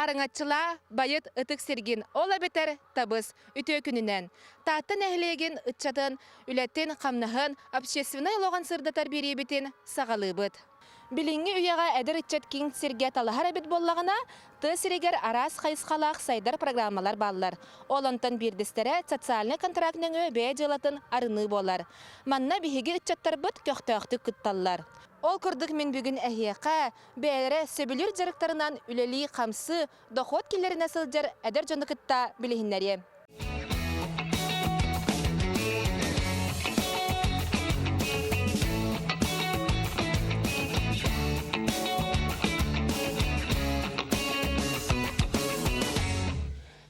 Араҥаччылаа, байыт ытык сиргин, ол эбэтэр табыс, үтүө күнүнэн. Таатта нэһилиэгин ыччатын үлэтин-хамнаһын, общественнай олоҕун сырдатар биэриибитин саҕалыыбыт. Билиҥҥи үйэҕэ эдэр ыччат киин сиргэ талаһар эбит буоллаҕына, тыа сиригэр араас хайысхалаах сайдар программалар бааллар. Ол онтон биирдэстэрэ социальнай контракт нөҥүө бэйэ дьыалатын арыныы буолар. Манна биһиги ыччаттарбыт көхтөөхтүк кытталлар. Ол курдук мин бүгүн эһиэхэ бэйэлэрэ сөбүлүүр дьарыктарынан үлэлии-хамсыы, дохуот киллэринэ сылдьар эдэр дьону кытта билиһиннэриэм.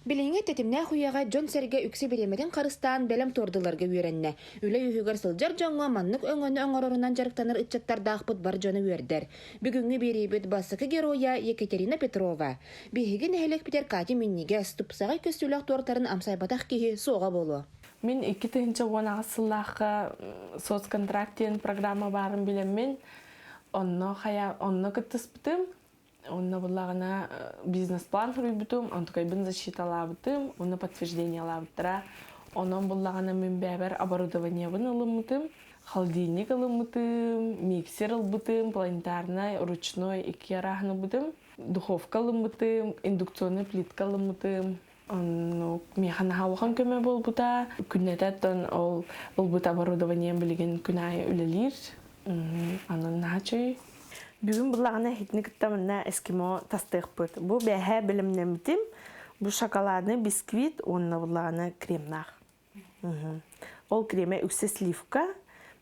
Билиҥҥи тэтимнээх үйэҕэ дьон-сэргэ үксэ бириэмэтин харыстаан бэлэм туордуларга үөрэннэ. Үлэ үөһүгэр сылдьар дьоҥҥо маннык өҥөнү оҥорорунан дьарыктанар ыччаттардаахпыт бар дьону үөрдэр. Бүгүҥҥү биэриибит бастакы геройа Екатерина Петрова. Биһиги нэһилиэкпитигэр Катя минньигэс, тупсаҕай көстүүлээх туортарын амсайбатах киһи суоҕа буолуо. Мин 2018 сыллаахха соцконтракт диэн программа баарын билэммин, онно хайа онно кыттыспытым. Онно буллаҕына бизнес-план суруйбутум, онтукайбын защиталаабытым, уонна подтверждениелаабыттара. Онон буллаҕына мин бэйэбэр оборудованиебын ылыммытым, холодильник ылыммытым, миксер ылбытым, планетарнай, ручной икки арааһын ылбытым, духовка ылыммытым, индукционный плитка ылыммытым. Оннук миэхэ наһаа улахан көмө буолбута. Күннэтэ оттон ол ылбыт оборудованием билигин күн аайы үлэлиир. Анан наһаа үчүгэй. Бүгүн буллаҕына иһитини кытта манна эскимо тастыахпыт. Бу бэһэ бэлэмнэммитим. Бу шоколадный бисквит уонна буллаҕына кремнаах. Ол кремэ үксэ сливка,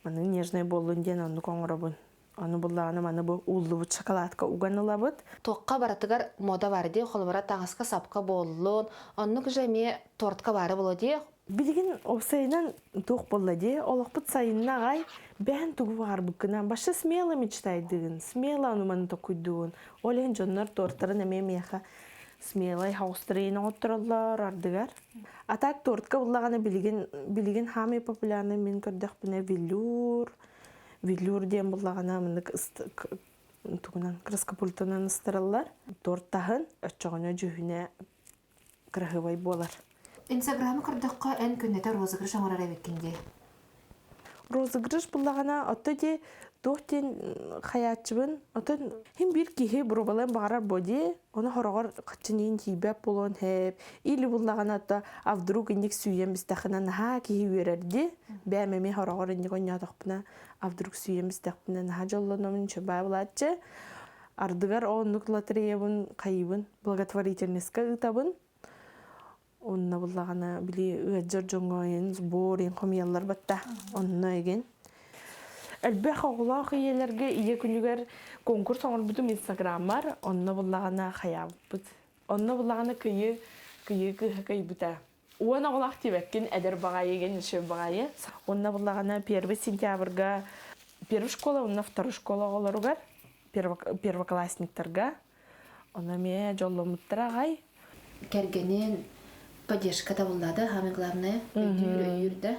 маны нежный буоллун диэн оннук оҥоробун. Аны буллаҕына маны бу ууллубут шоколадка уган ылабыт. Туохха барытыгар мода бар дии, холобура таҥаска-сапка буоллун, оннук же эмиэ тортка баара буолуо дии. Билигин уопсайынан туох буолла дии, олохпут сайынна аҕай, бэһэн тугу баҕарбыккынан, башы смело мечтайдыгын, смело ону маны токуйдугун. Ол иһин дьоннор тортарын эмиэ миэхэ смелай хаустарыйын оҥоттороллор ардыгар. А так тортка буллаҕына билигин билигин хаамай популярный мин көрдөхпүнэ велюр, Велюр диэн буллаҕына маннык тугунан краскопультанан ыстараллар. Торт таһын оччоҕуна дьүһүнэ кыраһыабай буолар. Инстаграмы көрдөххө эн күннэтэ розыгрыш оҥорор эбиккин дии. Розыгрыш буллаҕына отто дии туох диэн хайааччыбын отон хим биир киһи боруобалыан баҕарар буо дии ону хороҕор хаччыныйын тиийбэт буолуон хэп или буллаҕына ото а вдруг инник сүүйэн бистэххинэ наһаа киһи үөрэр дии бэйэм эмиэ хороҕор инник онньоотохпуна а вдруг сүүйэн бистэхпинэ наһаа дьоллономун чубаа булааччы ардыгар оннук лотереябын хайыыбын благотворительностька ыытабын онно буллаҕына били ыалдьар дьоҥҥо ин сбор ин хомуйаллар батта онно игин элбэх оҕолоох ийэлэргэ ийэ күнүгэр конкурс оҥорбутум инстаграммар онно буллаҕына хайаабыппыт онно буллаҕына кыйы кыйы кыыһа кыйбыта уон оҕолоох тибэккин эдэр баҕайы игин үчүгэй баҕайы онно буллаҕына первый сентябрьга первый школа онно второй школа оҕолоругар первоклассниктарга Ону эмиэ дьолломмуттара аҕай. Кэргэнин поддержка табыллаада, самое главное, өйдүүр, өйүүр да.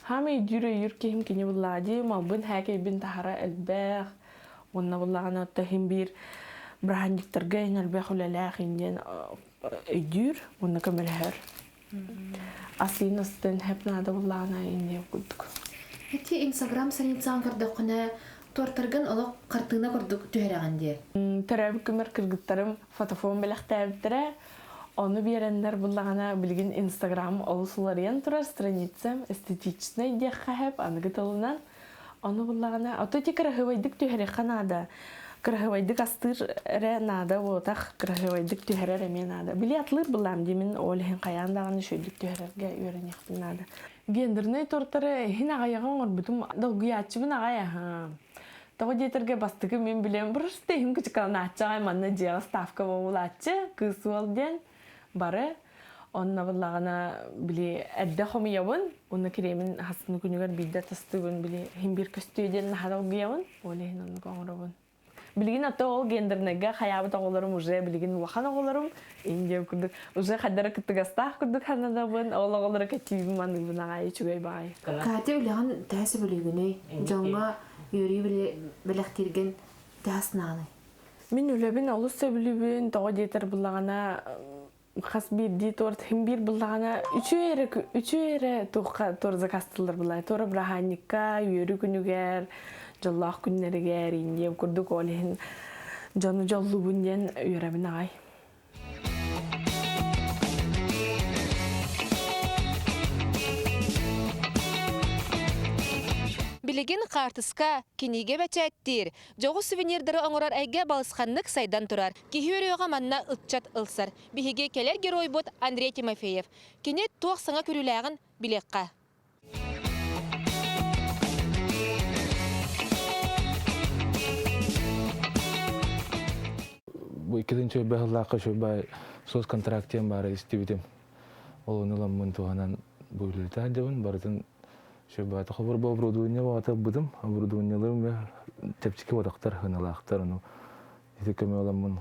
Хаамай өйдүүр, өйүүр киһим кини буллаа дии, малбын хээкэйбин таһара элбэх. Уонна буллаҕына отто иһин биир бырааһынньыктарга ин элбэх үлэлээх индиэн өйдүүр уонна көмөлөһөр. Асыын астын хэп наада буллаҕына инниэ курдук. Ити Инстаграм страницаҕын көрдөххүнэ, тортаргын олох хартыына курдук түһэрэҕин дии. Төрөөбүт күммэр кыргыттарым фотофон бэлэхтээбиттэрэ. Ону биэрэннэр буллаҕына билигин Инстаграм олус уларыйан турар страницам эстетичнай диэххэ хэп аныгы тылынан. Ону буллаҕына, ото ити кыраһыабайдык түһэриэххэ наада. Кыраһыабайдык астыыр эрэ наада буотах, кыраһыабайдык түһэрэр эмиэ наада. Били атлыыр буллаам дии мин ол иһин хайаан даҕаны үчүгэйдик түһэрэргэ үөрэниэхпин наада. Гендернэй тортары иһин аҕайаҕа оҥорбутум, долгуйааччыбын аҕай аһаа. Тоҕо диэтэргэ бастакы мин билэн просто иһим кычыкаланааччы аҕай манна дьиэҕэ ставка буолааччы, кыыс уол диэн бары. Онно буллаҕына били эрдэ хомуйабын, уонна кириэмин хасын күнүгэр биирдэ тастыыбын, били иһин биир көстүө диэн наһаа долгуйабын, ол иһин оннук оҥоробун. Билигин ата ол гендернайга хайаабыт оҕолорум уже билигин улахан оҕолорум индия курдук уже хайдара кыттыгастаах курдук сананабын, ол оҕолоро кэтиибин маныыбын аҕай үчүгэй баҕайы. Катя үлэҕин төһө сөбүлүүгүнүй? Дьоҥҥо үөрүү бэлэхтииргин төһө астынаҕыный? Мин үлэбин олус сөбүлүүбүн, тоҕо диэтэр буллаҕына хас биирдии торт хим биир буллаҕына үчүгэй эрэ үчүгэй эрэ туохха торт заказтыллар буллаҕына туора бырааһаанньыкка үөрүү күнүгэр дьоллоох күннэригэр индиям курдук ол иһин дьону дьоллуубун диэн үөрэбин аҕай. Билигин хаартыска, кинигэ бэчээттиир, дьоҕус сувенирдары оҥорор эйгэ балысханнык сайдан турар. Киһи үөрүөҕэ манна ыччат ылсар. Биһиги кэлэр геройбут Андрей Тимофеев. Кини туох саҥа көрүүлээҕин билиэххэ. Бу иккитинчи быһыллаахха үчүгэй соцконтракт диэн баара истибитим. Ол ону ыламмын туһанан бу үлэлэтэ сылдьабын. Барытын үчүгэй хобор бу оборудование баҕата ылбытым. Оборудованиеларым чэпчэки батахтар, хыналаахтар. Ону ити көмө ыламмын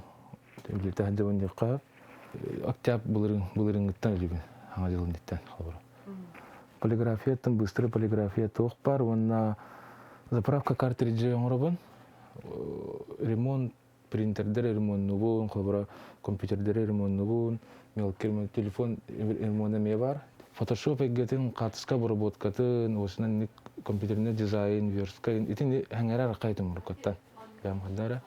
үлэлэтэ сылдьабын диэххэ Октябрь былырыын былырыыҥҥыттан үлүбүн хаҥа дьылын холобура. Полиграфияттан быстрый полиграфия туох бар уонна заправка картриджи оҥоробун. Ремонт принтердер ремоннубун, холобура компьютердери ремоннубун, мелкий телефон ремонт эмиэ бар. Фотошоп эйгэтин хаартыска обработкатын, осынан компьютерный дизайн, верстка итини хэҥэрэ арахайтым уруккаттан. Бэм хандара.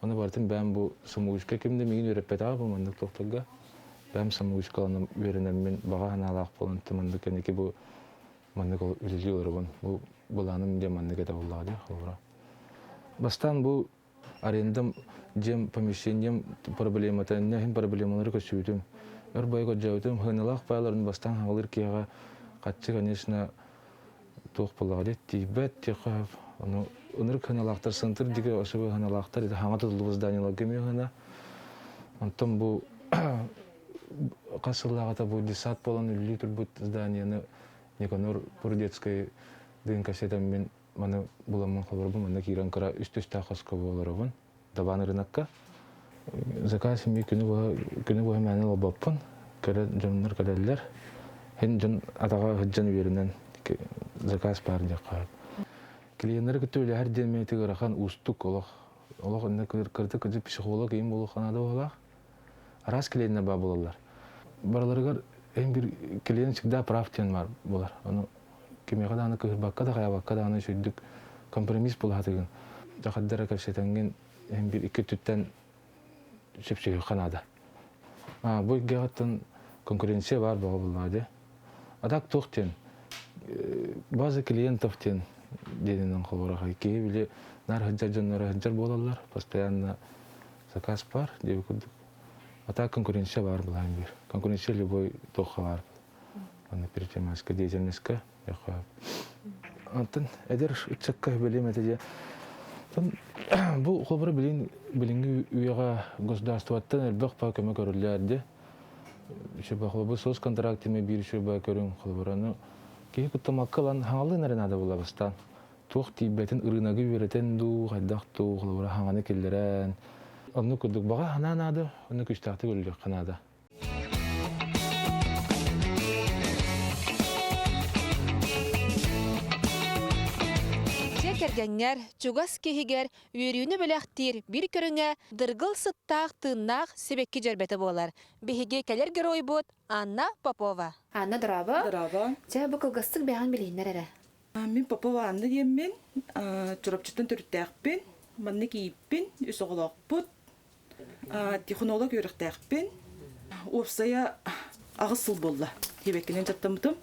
Ону барытын бэйэм бу самоучка ким да миигин үөрэппэтэҕэ бу маннык туохтарга. Бэйэм самоучкаланан үөрэнэммин баҕа санаалаах буолан маннык кэнники бу маннык үлэлии олоробун. Бу былааным диэн маннык этэ буоллаҕа дии холобура. Бастаан бу арендам дьиэм помещением проблемата иннэ иһин проблемалары көрсүбүтүм. Өр бойы көрдөөбүтүм. Хыналаах паяларын бастаан хаҥалыыр киһиэхэ хаччы, конечно, туох буоллаҕа дии тиийбэт диэххэ ону ынырык хыналаахтар сынтыр диги особо хыналаахтар ити хаҥа тутуллубут зданиеларга эмиэ хына онтон бу хас сыллааҕыта бу детсад буолан үлэлии турбут зданияны Никанор Прудецкай дыын кэпсэтэммин маны буламмын холорбун манна киирэн кыра үс түстээх хоско буолоробун Дабаан ырынакка заказ эмиэ күнү быһа күнү быһа мээнэ олорбоппун кэлэ дьоннор кэлэллэр һин дьон атаҕа сылдьан үөрэнэн заказ баар диэххэ клиеннары кытта үлэһэр диэн мин ити ыарахан уустук олох олох иннэ кырдьык кырдьык психолог иин буолуохха наада быһыылаах араас клиеннэр баар буолаллар барыларыгар эн бир клиент всегда прав диэн баар буолар ону кимиэхэ даҕаны кыһырбакка да хайабакка даҕаны үчүгдүк компромисс булаһатыгын дьахардара кэпсэтэҥҥин эн бир икки өттүттэн сөпсөһүөххэ наада бу иккиэҕиттэн конкуренция баар бөҕө буоллаҕа дии а так туох диэн база клиентов диэн диэнинэн холобура киһи били наар сылдьар дьонноро сылдьар буолаллар постоянно заказ баар диэби курдук а так конкуренция баар былаан биир конкуренция любой туохха баар Аны предпринимательская деятельностька Антон эдэр ыччакка билим этэ дьэ. Бу холобура билин билиҥҥи үйэҕэ государствоттан элбэх па көмө көрүллэр дьэ. Үчүгэй холобур соцконтракт эмэ биир үчүгэй көрүҥ холобураны киһи куттамакка ылан хаҥалыын эрэ наада буолла бастаан. Туох тиийбэтин ырыынагы үөрэтэн дуу, хайдах дуу, холобура хаҥаны киллэрэн. Оннук курдук баҕа санаа наада, онно күүстээхтик үлэлиэххэ наада. Дьиэ кэргэҥҥэр, чугас киһигэр үөрүүнү бэлэхтиир биир көрүҥэ дыргыл сыттаах тыыннаах сибэкки дьөрбөтө буолар. Биһиги кэлэр геройбут Анна Попова. Анна, дорообо. Дорообо. Чэ, бу кылгастык бэйэҕин билиһиннэр эрэ. Мин Попова Анна диэммин, Чурапчыттан төрүттээхпин, манна кийииппин, үс оҕолоохпут. Технолог үөрэхтээхпин. Уопсайа аҕыс сыл буолла. Тибэккинэн дьаттаммытым.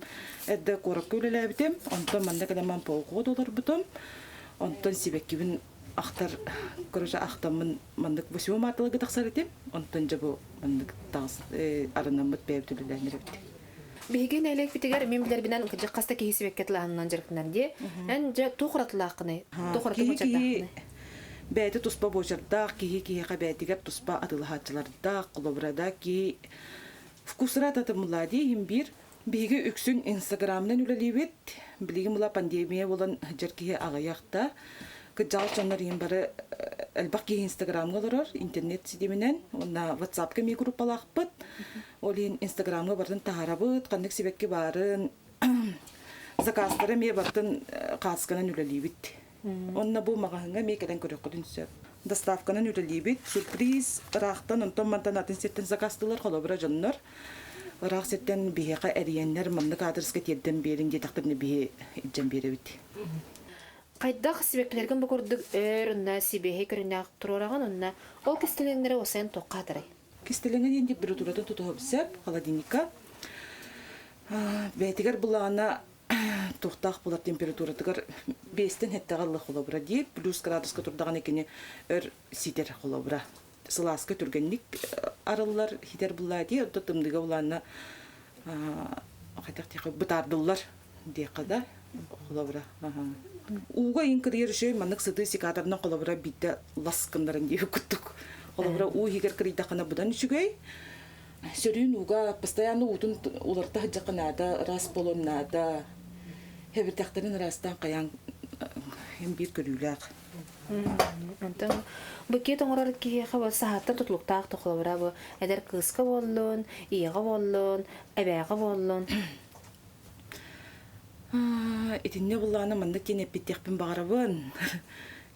Эрдэ куоракка үлэлээбитим. Онтон манна кэлэн полгот олорбутум. Онтон сибэккибин ахтар, короче, ахтаммын маннык 8 марталарга тахсар этим. Онтон дьэ бу маннык таҕыс арынаммыт бэйэбит үлэлээн эрэбит. Биһиги нэһилиэкпитигэр мин билэрбинэн кырдьык хас да киһи сибэкки тылааһынынан дьарыктанар дии. Эн дьэ туох уратылааххыный? Туох ураты Киһи киһи буочардааххыный? бэйэтэ туспа буочардаах, киһи киһиэхэ бэйэтигэр туспа атыылаһааччылардаах, холобура да киһи вкусра татымылаа дии иһин биир. Биһиги үксүн Инстаграмынан үлэлиибит. Билигин була пандемия буолан сылдьар киһи аҕыйах да. Кырдьаҕас дьоннор иһин бары элбэх киһи Инстаграмҥа олорор, интернет ситиминэн уонна WhatsApp-ка эмиэ группалаахпыт. Ол иһин Инстаграмҥа барытын таһаарабыт, ханнык сибэкки баарын, заказтары эмиэ барытын хаасканан үлэлиибит. Онно бу маҕаһыыҥҥа эмиэ кэлэн көрүөххүтүн сөп. Доставканан үлэлиибит. Сюрприз ыраахтан онтон-мантан атын сиртэн заказтыылар, холобура дьоннор. Ыраах сиртэн биһиэхэ эрийэннэр маннык аадырыска тиэрдэн биэрин диэтэхтэринэ биһи илдьэн биэрэбит. Хайдах сибэккилэргин бу курдук өр онно сибиэһэй көрүннээх туруораҕын онно ол кистэлэҥнэри осайан туохха хатарай? Кистэлэҥэ диэн температуратын тутуһуп сөп, холодильникка. Бэйэтигэр былаана туохтаах буолар температуратыгар биэстэн сэттэҕэ ылла холобура диир, плюс градуска турдаҕына кини өр ситэр холобура. Сылааска түргэнник арыллар, хитэр буллаа дии, онто тымныыга булаанна хайдах диэххэ бытаардыллар диэххэ да холобура. Ууга иин кырыйар үчүгэй маннык сытыы секаторынан холобура биирдэ лас гыннаран диэбит курдук. Холобура уу иһигэр кырыйдаххына быдан үчүгэй. Сөрүүн ууга постоянно уутун уларыта сылдьахха наада, ыраас буолуон наада. Хэбирдэхтэрин ыраастаан хайаан биир көрүүлээх. Онтон букет оҥорор киһиэхэ бу саһаттан тутулуктаах да холобура бу эдэр кыыска буоллун, ийэҕэ буоллун, эбээҕэ буоллун. Итиннэ буллаҕына маннык диэн эппиттиэхпин баҕарабын.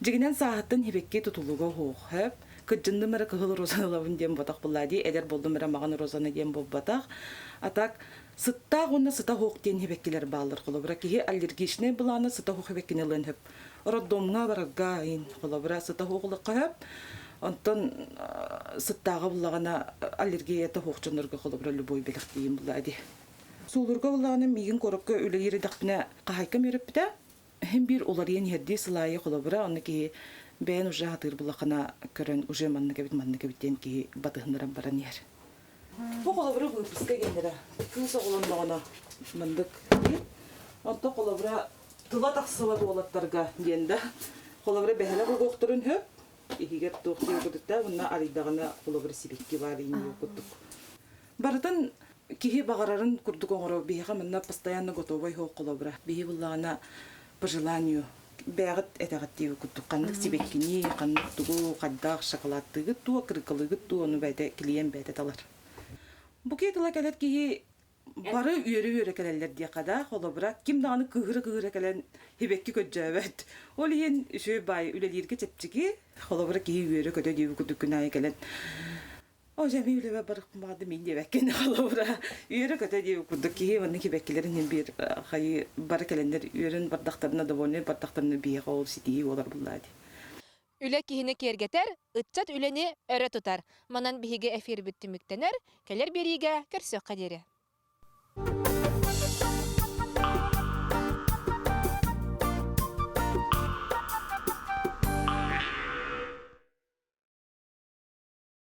Дьигинэн сааһыттан хибэкки тутулуга суох сөп. Кырдьынным эрэ кыһыл розаны ылабын диэн ботах буллаа дии, эдэр буоллум эрэ маҕан розаны диэн буолбатах. А так сыттаах уонна сыта суох диэн хибэккилэр бааллар. Холобура киһи аллергичнай былаана сыта суох хибэккини ылыан сөп. Роддомҥа барарга иин холобура сыта суох ылыахха сөп. Онтон сыттааҕа буллаҕына аллергията суох дьоннорго холобура любой бэлэхтиин буллаа дии. Суулурга буллаҕына миигин куоракка үлэлиир эдэхпинэ хаһайкам үөрэппитэ. Иһин биир уларыйан иһэрдии сылаайы холобура онно киһи бэйэн уже хатыыр буллаххына көрөн уже маннык эбит маннык эбит диэн киһи батыһыннаран баран иһэр. Бу холобура выпуска геннера кыыс оҕолонноҕуна маннык онто холобура тыла тахсыбат уолаттарга диэн да холобура бэһэлэ угуохтарын хөп иһигэр туох диэн курдуктаа уонна арыйдаҕына холобура сибикки баар иинниэ курдук Барытын киһи баҕарарын курдук оҥорор. Биһиэхэ манна постоянно готовай суох холобура. Биһи буллаҕына по желанию бэйэҕит этэҕит диэбит курдук ханнык сибэккини, ханнык тугу, хайдах шоколадтыыгыт дуо, кырыкалыыгыт дуо, ону бэйэтэ клиент бэйэтэ талар. Букет ыла кэлэр киһи бары үөрэ-үөрэ кэлэллэр диэххэ да, холобура, ким даҕаны кыыһыра-кыыһыра кэлэн сибэкки көрдөөбөт. Ол иһин үчүгэй баай үлэлииргэ чэпчэки, холобура киһи үөрэ-көтө диэбит курдук күн аайы кэлэн О, дьэ, мин үлэбэр барыахпын баҕардым, мин диэбэккин холобура үөрэ-көтө диэбит курдук киһи маннык сибэккилэрин иһин биир хайыы бары кэлэннэр үөрэн бардахтарына довольнай бардахтарына биһиэхэ ол ситиһии буолар буллаа дии. Үлэ киһини киэргэтэр, ыччат үлэни өрө тутар. Манан биһиги эфирбит түмүктэнэр, кэлэр биэриигэ көрсүөххэ диэри.